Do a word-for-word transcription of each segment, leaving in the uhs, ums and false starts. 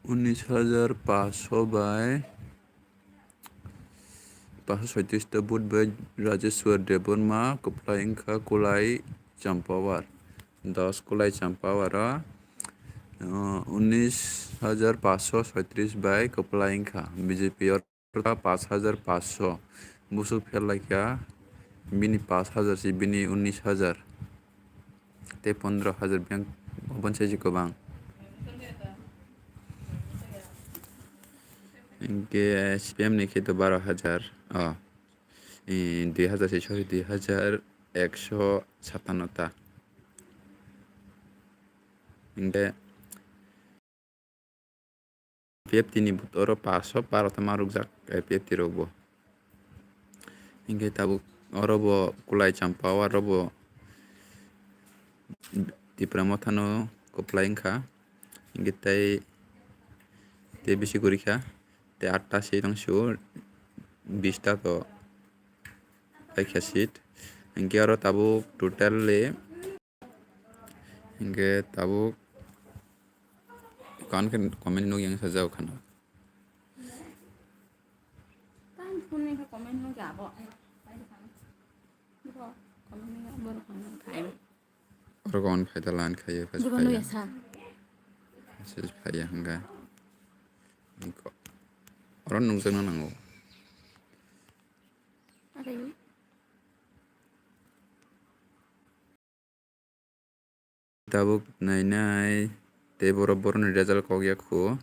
Unis hajar paanch sho bai paanch sho soitris ta vote bai Rajeshwar Debbarma kwplai wngkha Kulai Champawar. Dos Kulai Champawar o, uh, unis hajar paanch sho soitris bai kwplai wngkha. B J P o paanch hajar paanch sho busuk phel laikha, bini paanch hajar si bini unis hajar. Tei pondro hajar biyang oboni sai se kwbang. Hinkhe C P M ni khe to baro hajar, oh, eh, dui hajar se, sorry, dui hajar ekso satanno ta. Hinkhe I P F T ni vote oro paanch sho par ta ma rwkjak, I P F T rok bo. Hinkhe tabuk oro bo Kulai Champawar oro bo Tipra Motha no kwplai wngkha. Hinkhe tei, tei bisi kwrwi kha. Tei atta seat wng sio, bis ta to paikha seat. Hinkhe oro tabuk totally Hinkhe tabuk kan khe comment nukya wngsa jago khana. Tang phone ni khe comment nukya abo. Bo comment nukya abo rok phai. Oro comment phai da lan khayo, phai Jibo phai nukya ya. Sa. Message phai ya hwnga. Niko. Oro nukjakna nango. Are. Tabuk nainai tei borok borokni result kok ya khu.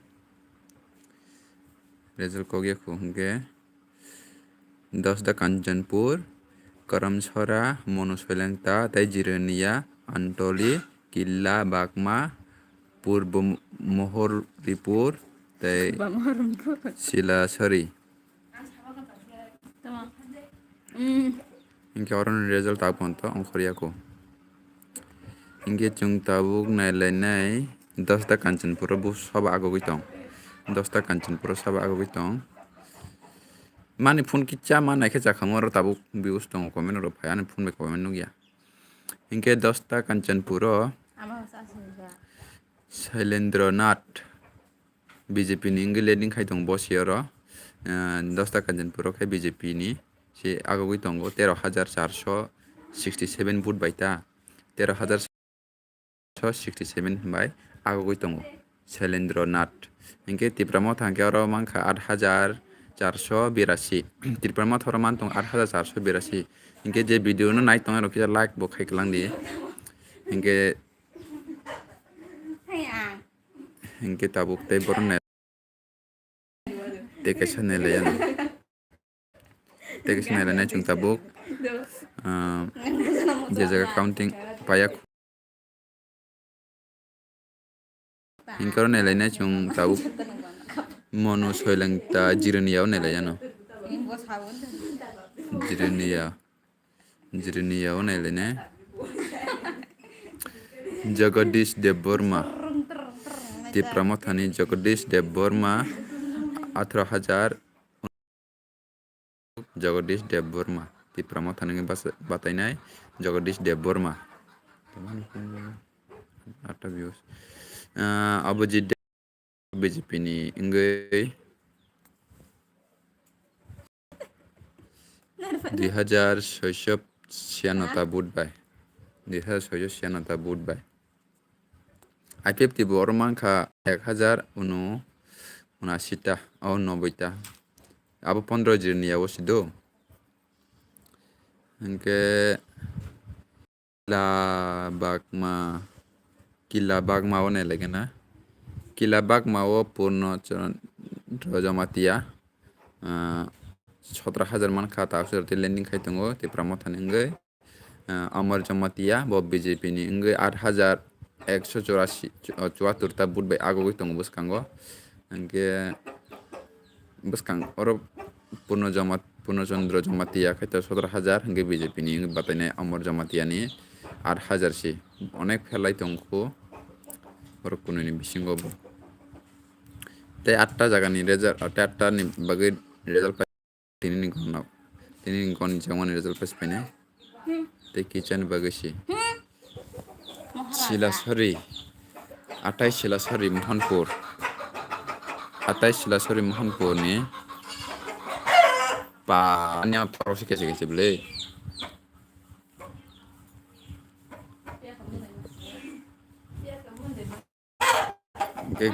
Result kok ya khu hwnkhe Dosda Kanchanpur, Karamsora, Monu Soilengta tei Jirania, Antoli, Killa, Bakma, Purbo Mohoripur tei Silasari. Tama. Mm. Hinkhe oroni result tabuk pon to ongkhorya kho. Hinkhe chwng tabuk nailainai Dosda Kanchanpuro bo sabo agogwi tong. Dosda Kanchanpuro sabo agogwi tong. Mani phone kicha ma naikhe chakhamu oro tabuk views tongo, comment rok phai ani phone bai comment nukya. Hinkhe Dosda Kanchanpuro Ama sa sinja. Sailendra Nath. B J P ni wngwi leading khai tongo bo si oro, ah, Dosda Kanchanpuro khe B J P ni se agogwi tongo tero hajar charso sixty seven vote bai ta, tero hajar charso sixty seven bai agogwi tongo Sailendra Nath. Hinkhe Tipra Motha hinkhe oro mankha aat hajar charso birasi. Tipra Motha oro man tongo aat hajar charso birasi. Hinkhe je video no nai tongnai rok kisa like bo khai kwlangdi. Hinkhe Hinkhe tabuk tei borok nai-, tei kaisa nailaiyano. Tei kaisa nailainai chwng tabuk, ah, je jaga counting paiya. Hinkhe oro nailainai chwng tabuk Monu Soilengta Jirania o nailaiyano. Jirania. Jirania o nailainai. Jagadish Debbarma. Tipra Mothani Jagadish Debbarma atharo hajar. Jagadish Debbarma. Tipra Mothani bas-, batainai Jagadish Debbarma. Atta views. Ah, Abhijit B J P ni wngwi dui hajar soiso siyanno ta vote bai, dui hajar soiso siyanno ta vote bai. I P F T bo oro mankha ek hajar unu-, unashi ta, o noboi ta. Abo pondro Jirania o si do. Hinkhe Kila Bagma, Kila Bagma o nai lai gana. Kila Bagma o Purno Chandra Jamatia, ah, sotro hajar man kha, ta aswk tei lending khai tongo, Tipra Mothani wngwi. Ah, Amar Jamatia, bo B J P ni wngwi aat hajar ekso churasi, chu-, chuatur ta vote bai agogwi tongo bwskango. Hinkhe bwskang oro Purno Jama-, Purno Chandra Jamatia khe to sotro hajar, hinkhe B J P ni wngwi batainai Amar Jamatia ni aat hajar si. Onek phelai tongkhu borok kunui ni bisingo bo. Tei atta jaga ni result, tei atta ni bagwi result pai, tini ni gonna, tini ni gonna jemon result pai painai. Tei kitchen bagwi si. Silasari, atai Silasari, Mohanpur. Atai Silasori Mohanpurni pa anya thoro se kese kese bwle. Hwnkhe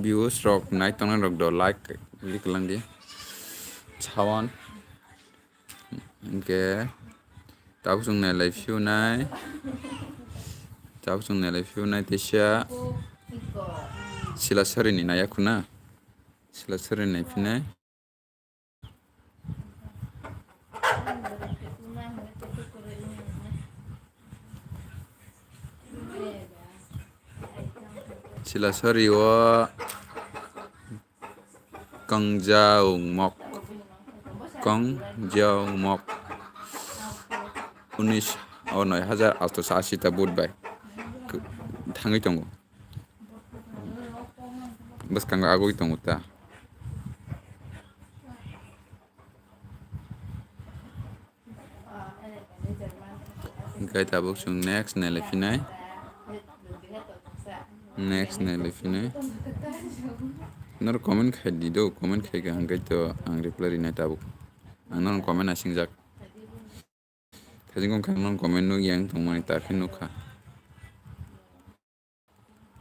views rok nai tongnai rok do like click lang di. Sawan. Hwnkhe tabuk chwng nailai phiyunai. Tabuk chwng nailai phiyunai teisa Silasori ni naiya khuna. Silasori ni naiphinai. Silasori o Kangjaumok. Kangjaumok. Unis o noi hajar asto sa asi ta vote bai. K-, thangwi tongo. Bwskango agwi tongo ta. Hwnkhe tabuk chwng next nailai phinai. Next nailai phinai. Norok comment khai di do, comment khai kha hwnkhe to ang reply rinai tabuk. Ang norok comment nasingjak. Thajing kong kha norok comment nuk yang tongmani ta khe nukha.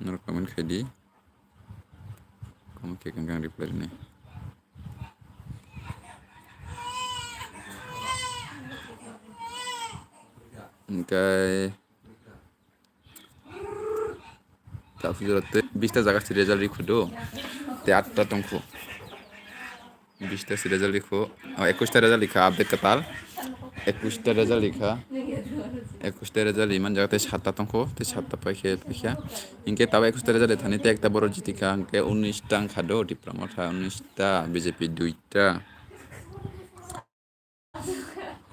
Norok comment khai di. Comment khe kang kang reply rinai. Hwnkhe tabuk jora tei bista jaga se result rikhu do. Tei atta tongkhu. Bista se result rikho, o, ekush ta result rikha, update kwtal. Ekush ta result rikha. Ekush ta result riman jaga tei satta tongkho, tei satta paikhe, paikha. Hinkhe tabuk ekush ta result rithani tei ekta borok jitikha, hinkhe unis ta wngkha do, Tipra Motha unis ta, B J P dui ta.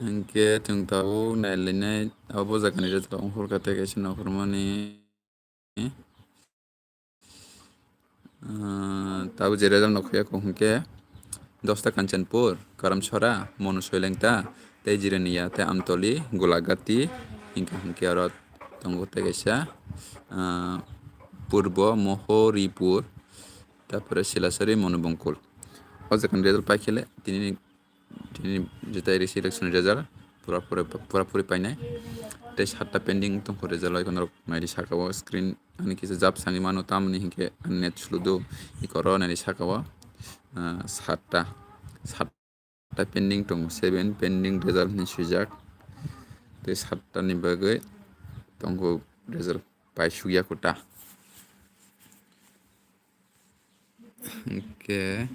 Hinkhe chwng tabuk nailainai, abo jagani result ongkhorkha tei kaisa nokhormani. Ah, tabuk je result nukhuya kok hwnkhe, Dosta Kanchanpur, Karamchara, Monu Soilengta, tei Jirania, tei Amtoli, Golagati, hinkha hwnkhe oro tongo tei kaisa, ah, Purbo Mohoripur, tapore Silasari, Monu Bongkul. O jagani result paikhe le tini Tini jetai risi election result pura pura, pura puri painai. Tei satta pending tongkho result oi kono rok naidi saka o screen ani kisa jab sani mano tamni hinkhe ani net slow do. Ikoro naidi saka o, ah, satta, satta pending tongo, seven pending result hinwi swijak. Tei satta ni bagwi tongkho result pai sukya kota. Hinkhe,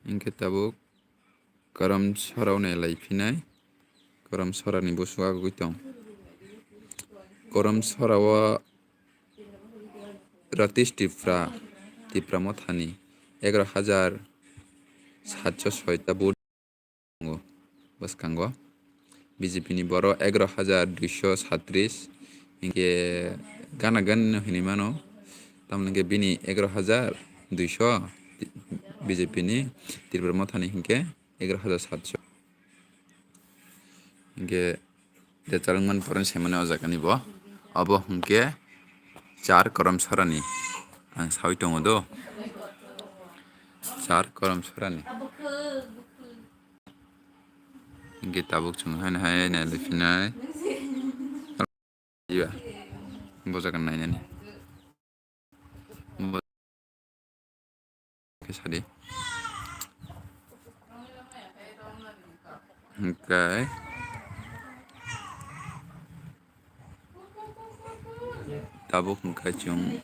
hinkhe tabuk Karamchara o nailai phinai, Karamchara ni busu agwi tong. Karamchara o Ratish Tripura, Tipra Mothani egaroh hajar satso soi ta vote tongo bwskango. B J P ni borok egaroh hajar duiso satris, hinkhe gana gana no hinwi mano, tamoni hinkhe bini egaroh hajar duiso, B J P ni, Tripura Mothani hinkhe egaroh hajar satso. Hinkhe Result wngmani pore saimano o jagani bo. Obo hwnkhe char Karamchara ni. Ang saui tongo do. Char Karamchara ni. Hinkhe tabuk chwng haino hai nailai phinai. Iya. Bo jaga nainani. Khe sadi. Hwnkhe tabuk hwnkhe chwng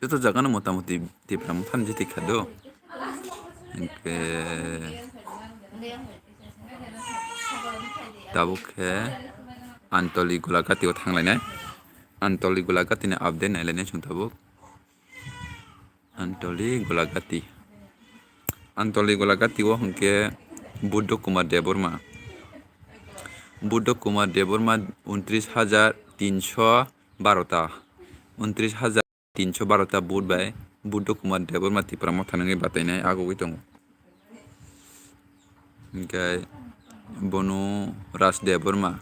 joto jagano mota moti Tipra Mothani jiti kha do. Hwnkhe tabuk khe Antoli Golagati o thanglainai. Antoli Golagati ni update nailainai chwng tabuk. Antoli Golagati. Antoli Golagati o hwnkhe Buddho Kumar Debbarma. Buddho Kumar Debbarma untris hajar tinso baro ta. Untris hajar tinso baro ta vote bai Buddho Kumar Debbarma Tipra Motha nungwi batainai agogwi tongo. Hinkhe bono Raj Debbarma.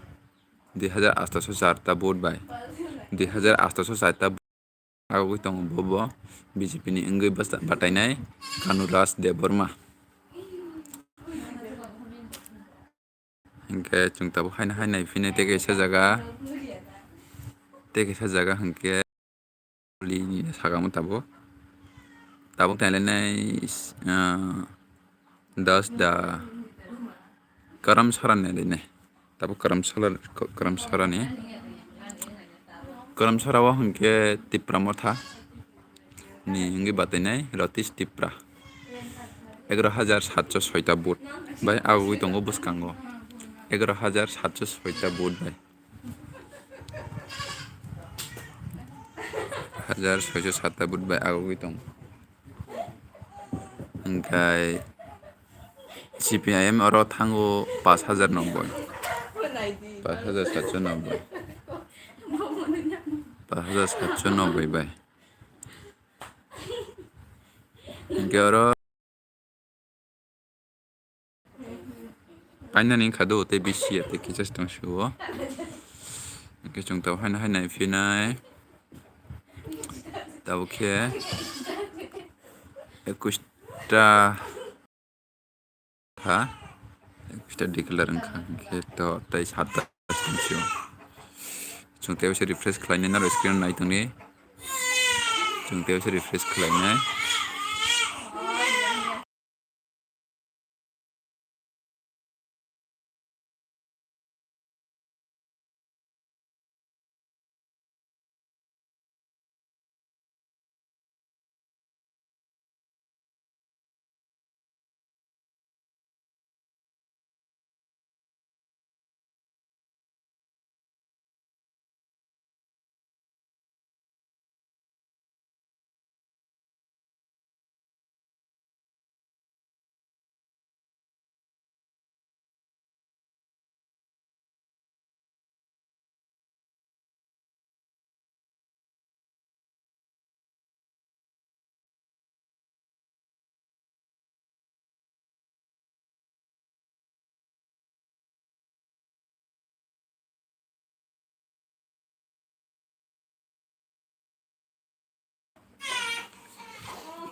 Dui hajar aatso char ta vote bai. Dui hajar aatso char ta vote. Agogwi tongo bo, bo B J P ni wngwi basa-, batainai Kanuraj Debbarma. Hinkhe chwng tabuk haino hai nai phino tei kaisa jaga, tei kaisa jaga hinkhe ni sakamo tabuk, tabuk tailainai, ah, das da Karam Sora ni lainai. Tabuk Karam Sora, Karam Sora ni, Karam Sora o hinkhe Tipra Motha ni wngwi batainai Ratish Tipra. Egaroh hajar satso soi ta vote bai agogwi tongo bwskango. Egaroh hajar satso soi ta vote bai. Hajar soiso sat ta vote bai agogwi tongo. Hinkhe C P I M oro thango pash hajar noboi. Pash hajar satso noboi. Pash hajar satso noboi bai. Hinkhe oro painani wngkha do tei bisi ya tei kisa se tong sio. Hinkhe chwng tabuk haino hai nai phinai. Tabuk khe ekush ta ha, ekush ta declare wngkha, hinkhe to tei sat ta tong sio. Chwng tei se refresh khlainai, naro screen nai tongni. Chwng tei se refresh khlainai.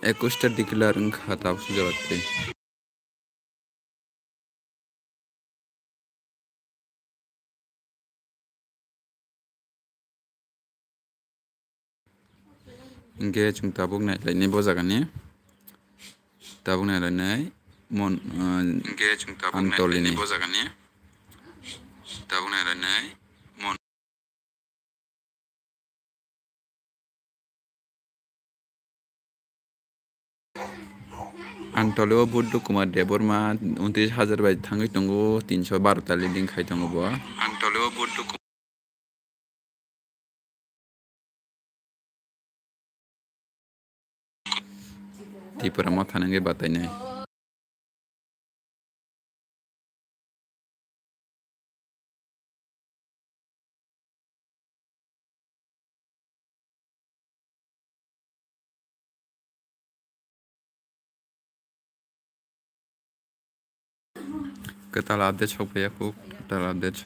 Ekush ta declare wngkha tabuk sujak twi. Hinkhe chwng tabuk nailainai bo jagani. Tabuk nailainai mon, ah, hinkhe chwng tabuk Antolini. Nailainai bo jagani. Tabuk nailainai mon. Antolio Buddha Kumar Debbarma untris hajar bai thangwi tongo, tinso baro ta leading khai tongo bo. Antolio Buddha Kumar Tipra Motha nangwi batainai. Kwtal update sokphaiyakho, kwtal update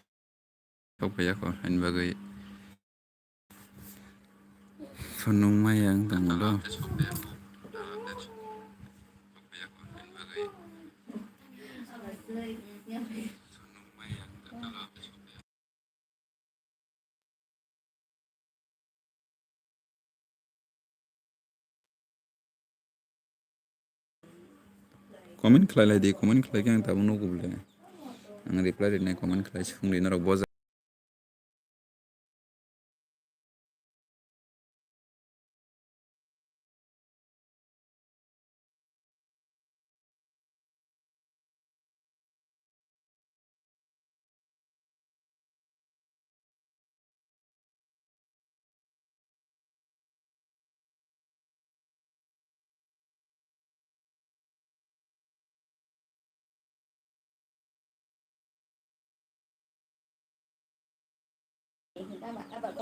sokphaiyakho, ani bagwi phunukma yang tanglo. Comment khlai lai di, comment khlai khe ang tabuk nugo bole. Ang reply rinai, comment khlai se phung di norok bo.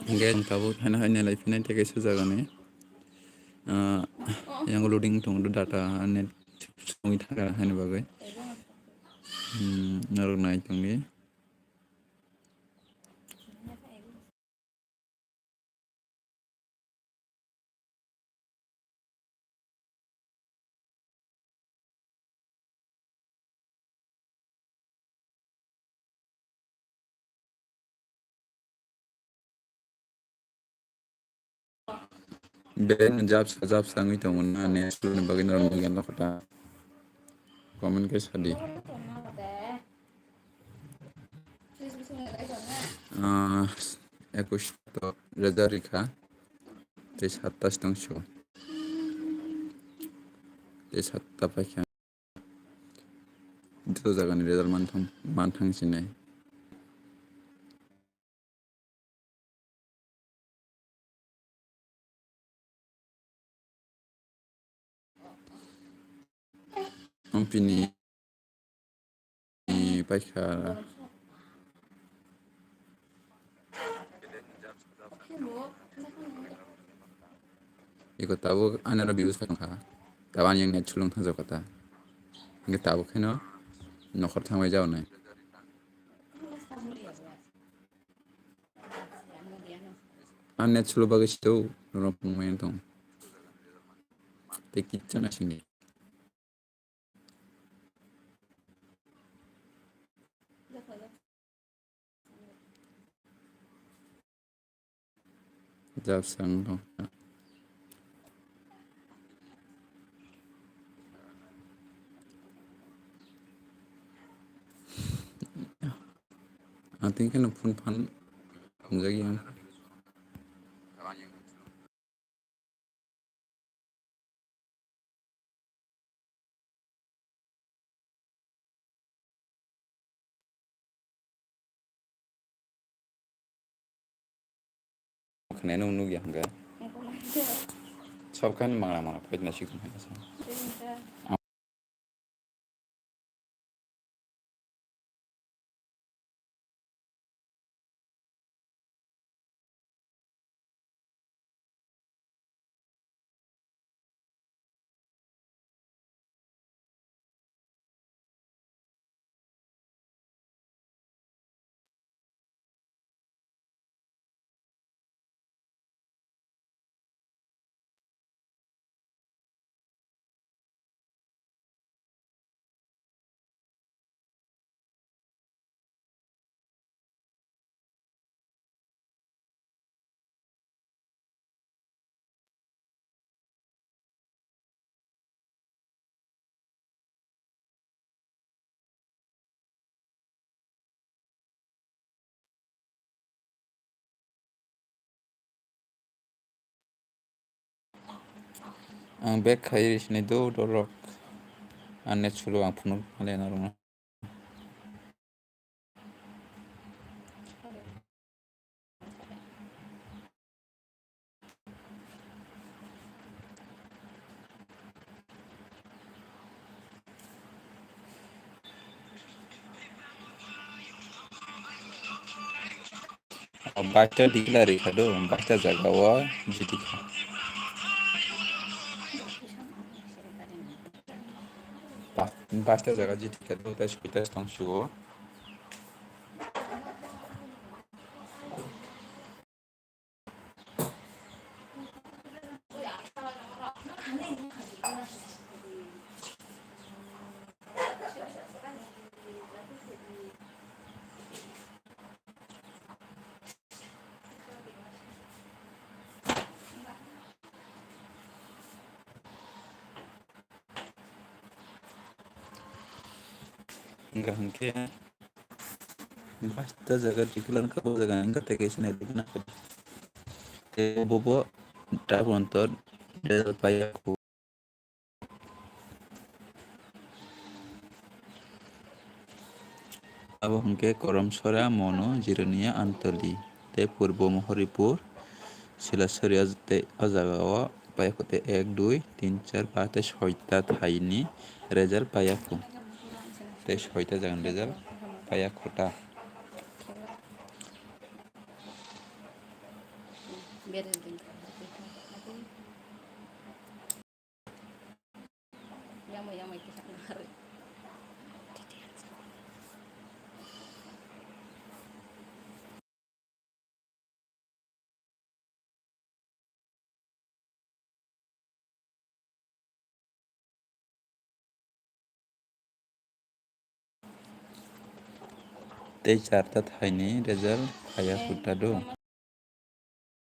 Hingke ang tabuk haino haino lai phinai tei kaisa jagani, ah, yang loading tong data net songwi thangkha haino bagwi. Hmm, norok nai tongdi. Beren japsa japsa wngwi tongo na, next ni bagwi norok nugwi ang kota. Comment khe sadi. Ah, ekush to result rikha. Tei satta se tong sio. Tei satta paikha. Joto jagani result manthang, manthang sinai. Ampini paikha. Iko tabuk ani oro views kha. Tabuk ani yang net sulung thang jokha ta. Hingke tabuk kheno nokhor thangbai jao nai. Ang net solo bagwi sito norok pungmani tong. Tei kitsa na sini. Japsa wng tong. Ang tini kheno phone phan hamjagwi ang. Khwnai nung nukya hwnkhe. Sab khe mangra mangra phai naisik tongkha. Ang back khai ri sini do dorok. Ang net sulu ang phunuk male na rung. Baita declare kha do, baita jaga o G T kha. Ba-, baita jaga G T kha do, tai soita tong sugo. Hingka hingke basta jaga declare kha bo jaga hingka teke sene dikna kha. Te bobo tabuk ontor result paiya kho. Abo hingke Korom Sora, Mono, Jironia, Antoli, tei Purbo Mohoripur, Silasori o tei o jaga o paiya kho tei ek, dui, tin, char, pas tei soita thaini result paiya kho. Tei soita jagani result paiya kho ta. Tei charta thaini result phaiya kho ta do.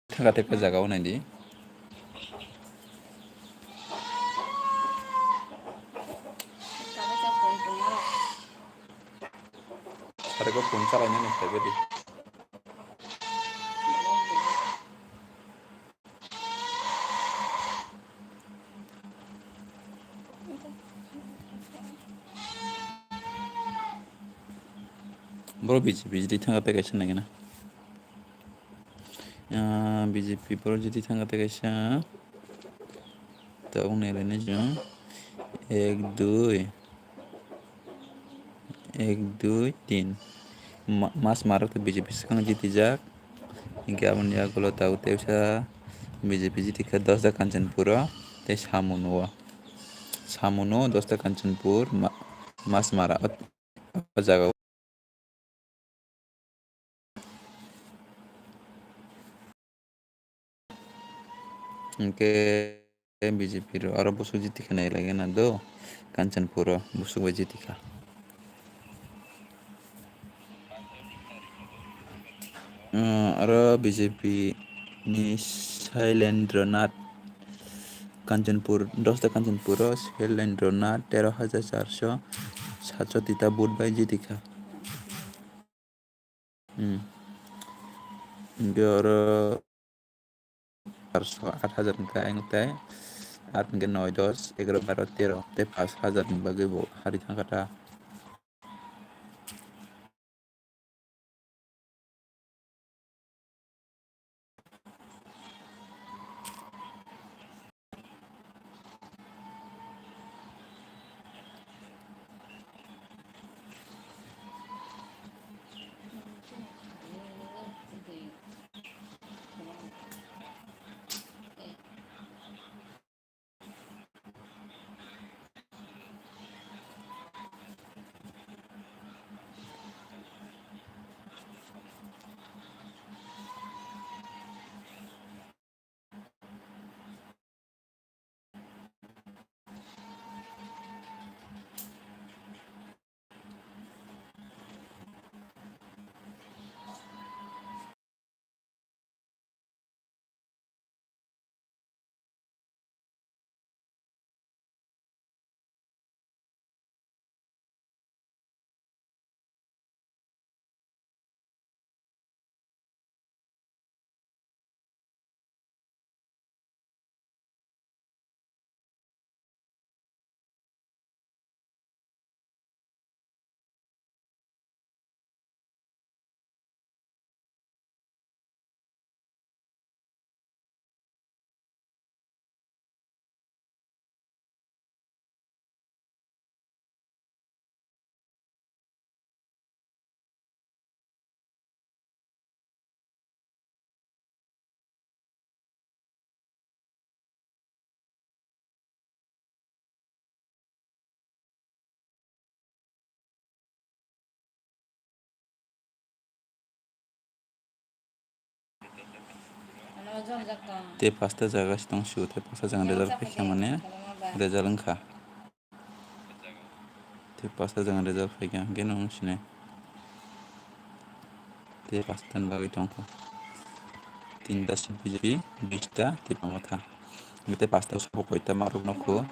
Thaka tei khe jaga o naidi. Ego phone chalainani khlaibai di. Bro, B J P jiti thangkha tei kaisa naikhe na. Ah, B J P bro jiti thangkha tei kaisa. Tabuk nailainai chwng. Ek, dui. Ek, dui, tin. Ma-, mas marok tei B J P swkang jitijak. Hinkhe aboni yagulo tabuk tei wngsa B J P jitikha Dosda Kanchanpuro tei Samuno. Samuno Dosda Kanchanpur ma-, mas mara o, o jaga o. Hinkhe B J P rok aro busuk jitikha nai lagi na do, Kanchanpur o busuk bai jitikha. Ah, aro B J P ni Shailendra Nath Kanchanpur, Dosda Kanchanpur o Shailendra Nath tero hajar charso satso tita vote bai jitikha. Hmm. Hinkhe oro charso aat hajar hinkhe ayang tei aat hinkhe noi, dos, egaroh, baro, tero tei paanch hajar ni bagwi bo hari thangkha ta. Tei pasta jaga se tong sio, tei pasta jaga result phaikha mane result wngkha. Tei pasta jaga result phaikha, hwnkhe nwng sinai. Tei pasta ni bagwi tongkha. Tinta se B J P, bista Tipra Motha. Tei pasta sabo koita marok nokho.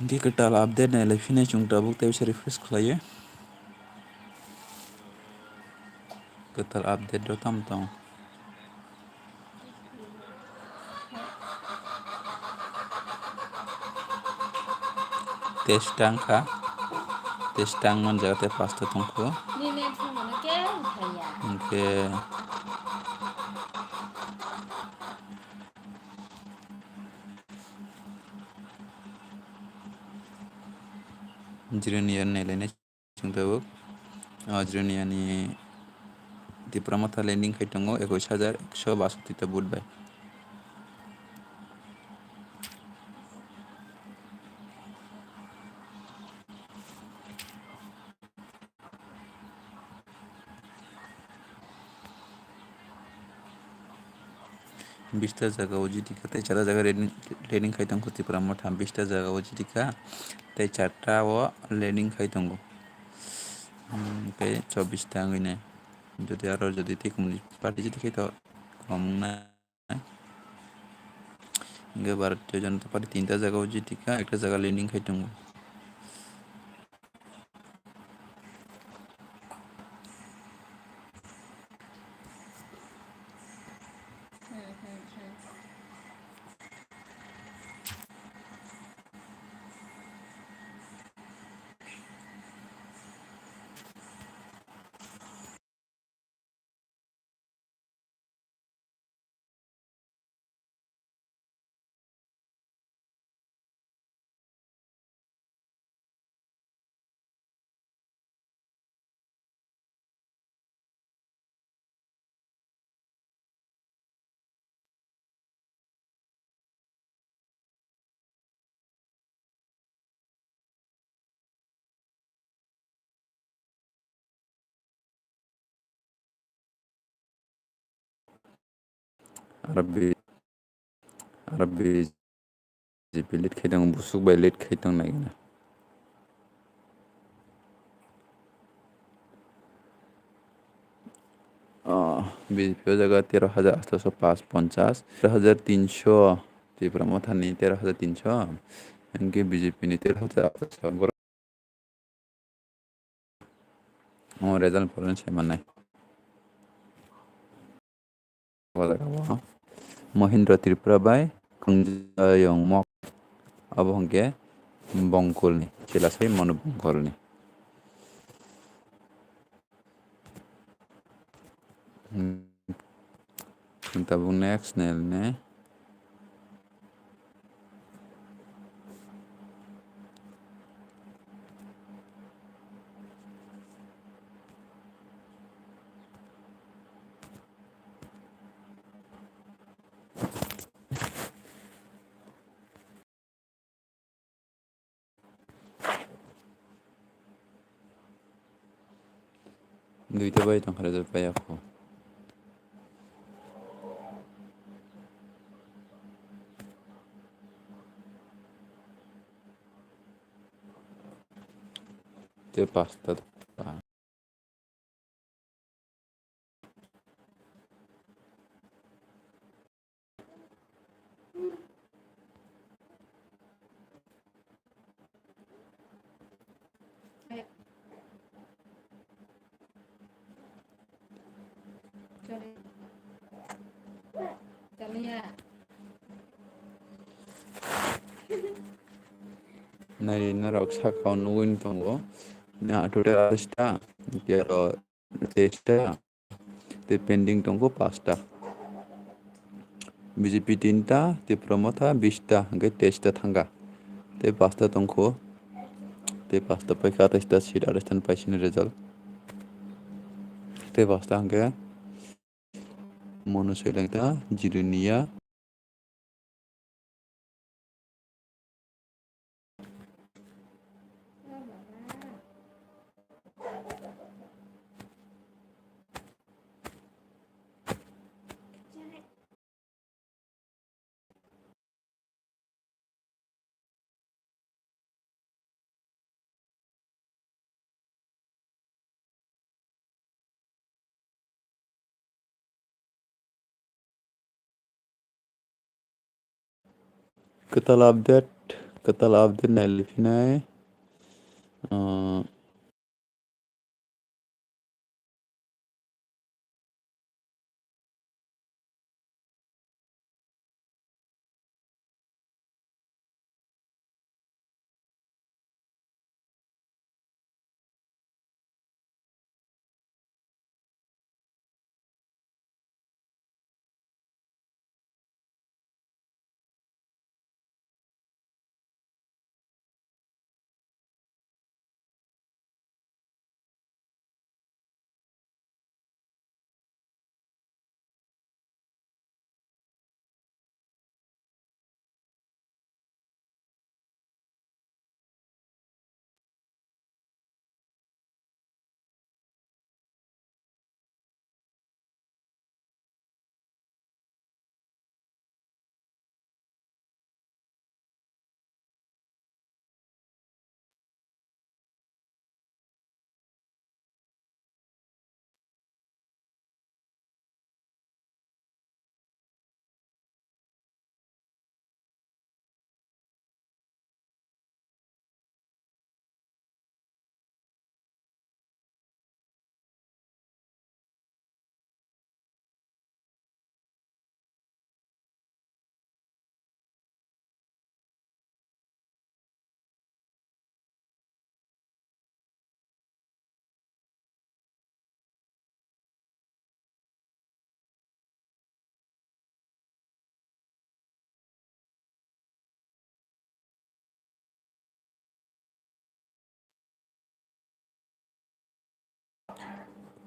Hwnkhe kwtal update nailai phine chwng tabuk tei bisa refresh khlaio. Kwtal update rok tamo tongo. Tei stang kha. Tei stang man jaga tei pasta tongkho. Hwnkhe Jirania nailai nai. Chwng tabuk, o, Jirania ni Tipra Motha landing khai tongo, ekush hajar ekso basoti ta vote bai. Bista jaga o jitikha tei chara jaga landing, landing khai tongkho Tipra Motha, bista jaga o jitikha tei charta o landing khai tongo. Hmm, tei chobbish ta wngwi nai. Jodi aro jodi tei kumni party jodi khe to kom wngnai. Hingke Bharatiya Janata Party tinta jaga o jiti kha, ekta jaga leading khai tongo. Aro B-, aro B J P lead khai tong, busuk bai lead khai tong nai gana. Ah, B J P o jaga tero hajar atsho pash ponchash, tero hajar tinsho, Tipra Motha ni tero hajar tinsho, hingke B J P ni tero hajar atsho. O result ni problem sai mannai. O jaga o Mohindra Tripura bai Kunjayong Mok, abo hwnkhe Bongkol ni, chwla sai mano Bongkol ni. Hmm. Tabuk next nail ne. Duita bai tongkha result paiya kho. Tei pasta. Nai norok saka o nugwi tongo. Na total atais ta, tei aro teis ta, tei pending tongo paanch ta. B J P tin ta, tei Tipra Motha bish ta, hingke teis ta thangkha. Tei paanch ta tongkho. Tei paanch ta paikha, atais ta seat, atais ta ni paisini result. Tei paanch ta hingke Monu Soileng ta, Jirania. Kwtal update, kwtal update nailaifinai. Ah,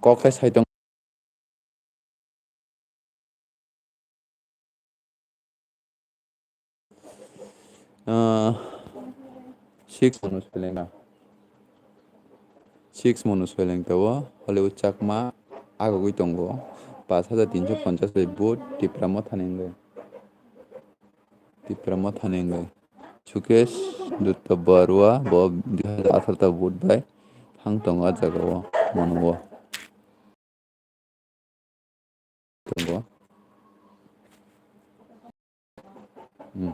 kok khe sai tong. Ah, six mano sweleng na. Six mano sweleng tao Hollywood Chakma agogwi tongo. Pash hajar tinso ponchas bai vote Tipra Mothani wngwi. Tipra Mothani wngwi. Sukesh Dutta Barua bo dui hajar atharo ta vote bai thang tongo a jagao, mano o. Tongo. Hmm.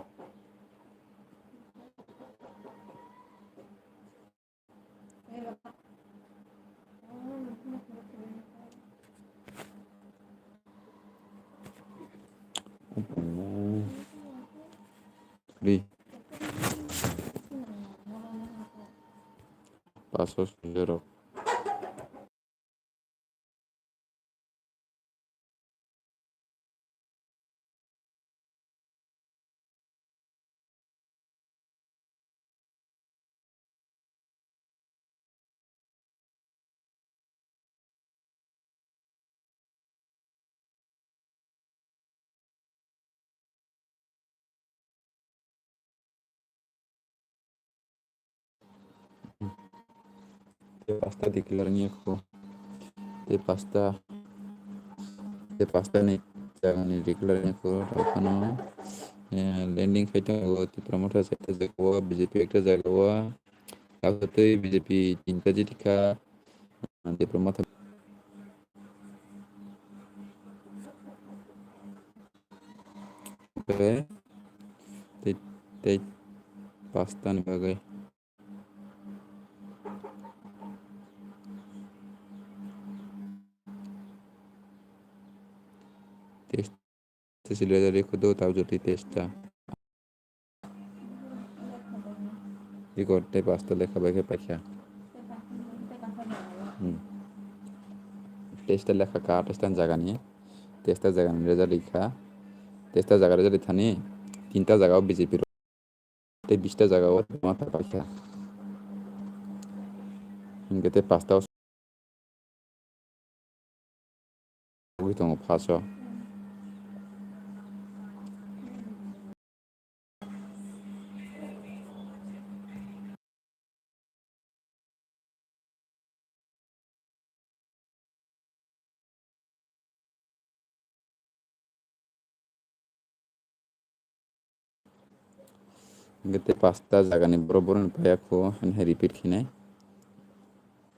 Ri. Paso sujero. Tei pasta declare wngya kho. Tei pasta, tei pasta ni jaga ni declare wngya kho. Tei phano, eh, landing khai tongo Tipra Motha ekta jaga o, B J P ekta jaga o. Abo tei B J P tinta jiti kha. Tipra Motha. Tei, tei pasta ni bagwi. Tei, tei si leader ikho do tau jotoi tei sta. Iko tei pasta lekha bai khe paikha. Hmm. Testa lekha ka, testa jagani. Testa jagani result rikha. Testa jaga result rithani. Tinta jaga o B J P rok. Tei bista jaga o ma ta paikha. Hingke tei pasta o Ui tongo phaso. Hingke tei pasta jagani borok borokni paiya kho, haino hai repeat khinai.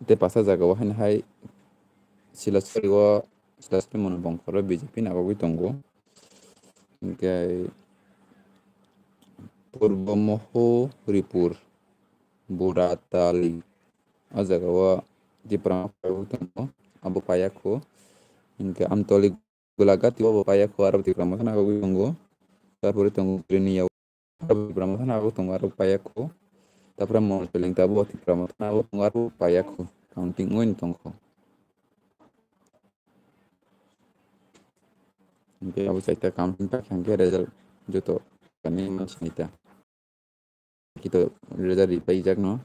Tei pasta jaga o haino hai Silasori o, Silasori Monobongkor o B J P nagogwi tongo. Hingke Purbo Mohoripur, Buratali, o jaga o Tipra Motha tongo, abo paiya kho. Hingke Amtoli Gulagati o bo paiya kho, aro Tipra Motha nagogwi tongo. Tarpore tongo Grenia o, aro Tipra Motha nagogwi tongo, aro paiya kho. Tarpore Monsoleng tabo Tipra Motha nagogwi tongo, aro paiya kho. Counting wngwi tongkho. Hingke abo chaita counting ta khe hingke result joto kani mansinita. Kito result ripaijak no.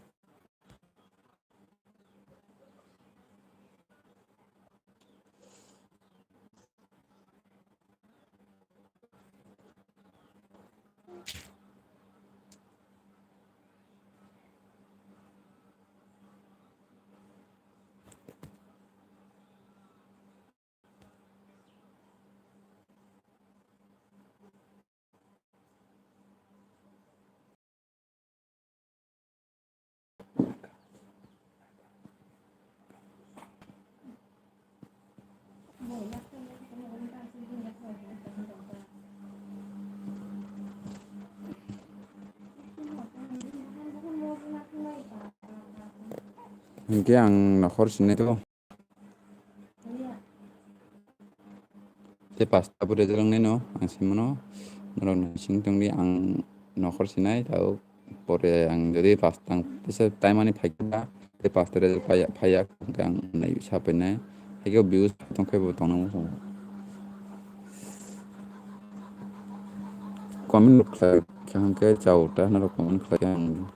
Hingke ang nokhor sinai to. Tei pasta bo result wngnai no, ang sai mano, norok no sing tongdi, ang nokhor sinai, tao pore ang jodi pasta, teisa time ani phaikha, tei pasta result phaiya, phaiya, hingke ang nai sapainai, haikhe views tongkhe bo tongna muchungo. Comment khlai kha hingke chao ta, norok comment khlai kha ang,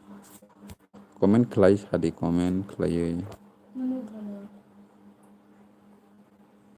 comment khlai sadi, comment khlaiwi.